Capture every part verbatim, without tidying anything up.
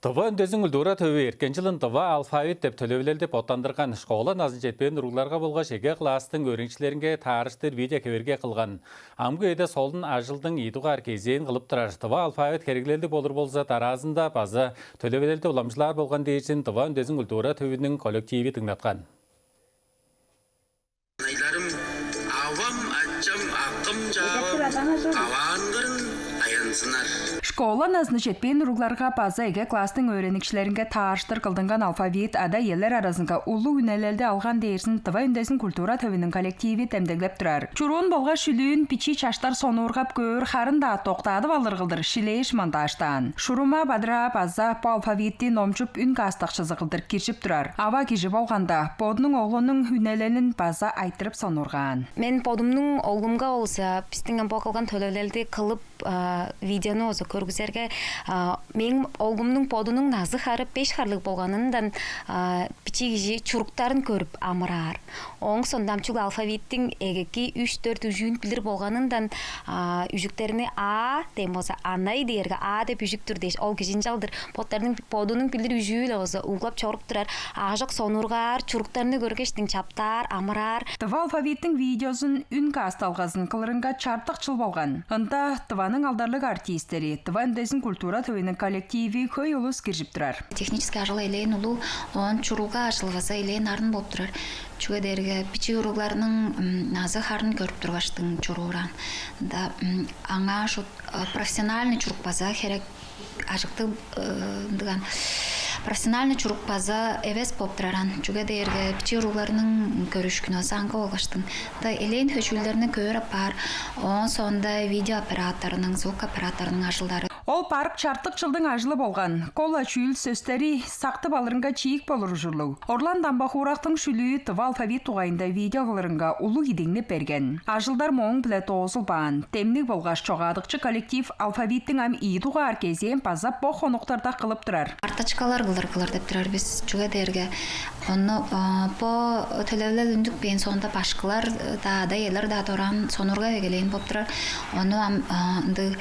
Тыва үндезин культура төвү эрткен чылын «Тыва алфавит» деп төлевилелди боттандырган. Школа назын четпээн уругларга болгаш эге класстың өөреникчилеринге таарыштыр видео хевирге кылган. Амгы үеде солун ажылдың ийи дугаар кезээн кылып турар. «Тыва алфавит» херегленди болур болза, дараазында база төлевилелди уламчылаар болган дээшин Тыва үндезин культура төвүнүң коллективи дыңнаткан. Айларым, авам, ачам, акым, чаавам, кавааннарын аянзынар. Школа назыны четпээн уругларга база эге класстың өөреникчилеринге таарыштыр кылдынган алфавит ада-иелер аразынга улуг үнелелди алган дээрзин Тыва үндезин культура төвүнүң коллективи демдеглеп турар. Чуруун болгаш шүлүүн бичии чаштар сонуургап көөр, харын-даа доктаадып алыр кылдыр шилээш монтажтаан. Шурума Бадыраа база бо алфавитти номчуп, үн каастакчызы кылдыр киржип турар. Ава кижи болганда, бодунуң оглунуң үнелелин база айтырып сонуургаан. Мен бодумнуң оглумга болза, бистиң ам бо кылган төлевилелди кылып, видеону болза көргүзерге, мээң оглумнуң бодунуң назы-хары беш харлыг болганындан, бичии кижи чуруктарын көрүп амыраар. Ооң соонда ам чүгле алфавиттиң эгеки үш-дөрт үжүүн билир болганындан, үжүктерни «а» дээн болза, «анай» дээрге «а» деп үжүк-түр дээш, ол кижи ынчалдыр боттарының, бодунуң билир үжүү-ле болза углап чоруп турар. Аажок сонуургаар, чуруктарны көргештиң чаптаар, амыраар. Тыва алфавиттиң видеозун, үн каасталгазын кылырынга чартык чыл болган. Ында Тываның алдарлыг артистери, Тыва үндезин культура төвүнүң коллективи, хөй улус киржип турар. Технический ажыл элээн улуг, оон чурулга ажылы база элээн нарын болуп турар. Чүге дээрге бичии уругларның назы-харын көрүп тургаштың чуруураан. Ында аңаа шут профессиональный чурук база херек, ажыктыг ындыган. Профессиональный чурук база эвес болуп тураран. Чүге дээрге бичии уругларның көрүшкүнү база аңгы болгаштың. Ында элээн хөшүүлдерни көөр апаар. Оон соонда видеооператорунуң, звук операторунуң ажылдары. Ол барык чартык чылдың ажылы болган. Кол-ла чүүл сөстери сактып алырынга чиик болур ужурлуг. Орлан Дамба-Хуурактың шүлүү тыва алфавит дугайында видео кылырынга улуг идигни берген. Ажылдар мооң-биле доозулбаан. Демниг болгаш чогаадыкчы коллектив алфавиттиң ам ийи дугаар кезээн база бо хонуктарда кылып турар. Карточкалар кылыр, кылыр деп турар бис. Чүге дээрге ону бо төлевилел үндүппээн соонда башкылар-даа, ада-иелер-даа дораан сонуургап эгелээн болуп турар. Ону ам ындыг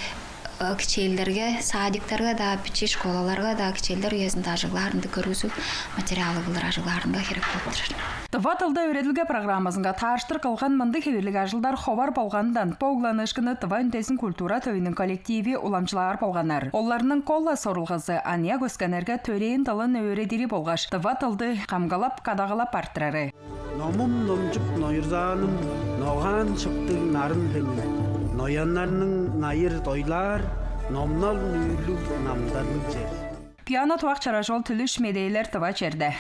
кичээлдерге, садиктарга-даа, бичии школаларга-даа кичээлдер үезинде ажыглаар ындыг көргүзүг материалы кылдыр ажыглаарынга херек болуп турар. Тыва дылда өөредилге программазынга таарыштыр кылган мындыг хевирлиг ажылдар ховар болганындан, бо угланыышкынны Тыва үндезин культура төвүнүң коллективи уламчылаар болганнар. Оларның кол-ла сорулгазы аныяк өскеннерге төрээн дылын өөредири болгаш тыва дылды камгалап, кадагалап арттырары. Номум номчуп нойурзааным, ногаан шыптыг нарын хемим, нояннарның найыр дойлаар, номнал нүүрлүг намдарлыг чер. Пиано Тувак Чаражол, Түлүш Медээлер, Тыва черде.